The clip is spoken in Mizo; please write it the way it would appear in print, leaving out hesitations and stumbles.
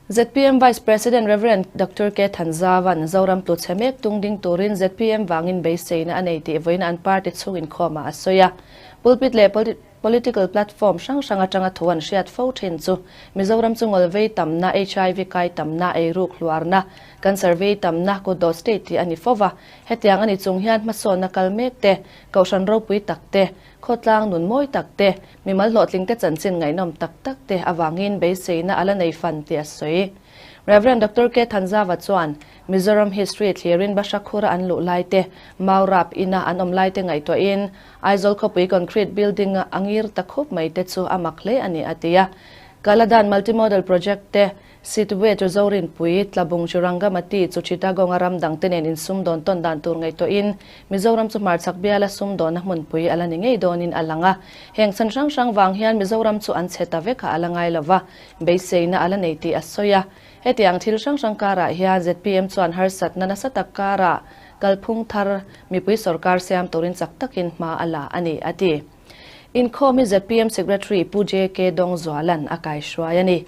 ZPM Vice President Rev. Doctor K. Thanzava'n Zoram tlu chhe mek tung ding turin zpm vangin beiseina a nei tih vawiin an party chhung inkhawmah a sawi a. Pulpit leh political platform hrang hrang atanga thu an hriat fo thin chu Mizoram chu ngawlvei tamna, hiv kai tamna, eiruk hluarna, cancer vei tamna, kutdawh state tih a ni fo va. Hetiang a ni chung hian hmasawnna kal mek te, kohhran ropui tak te, khawtlang nun mawi tak te, Mimal hlawhtlingte chanchin ngaihnawm tak tak te avangin beiseina a la nei fan tih a sawi. Rev. Doctor K. Thanzava chuan Mizoram history thlirin Bahrakhura an luh lai te, Maurap ina an awm lai te ngaihtuahin Aizawl khawpui concrete building a ngir ta khup mai te chu a mak hle a ni a ti a. Kaladan Multimodal Project te Sitwe chu Zorinpui, Tlabung chu Rangamati chu Chittagong-a ram dangte nen insumdawn tawn dan tur ngaihtuahin Mizoram chu hmarchhak biala sumdawnna hmunpui a la ni ngei dawnin a lang a. Heng chhan hrang hrang vang hian Mizoram chu an chhe ta vek a a la ngai lo va, beiseina a la nei tih a sawi a. Hetiang thil hrang hrang karah hian zpm chuan harsatna nasa tak karah kalphung thar mipui sorkar siam turin chak takin hma a la a ni, a ti. Inkhawm hi zpm Secretary Pu JK Dawngzuala'n a kaihruai a ni.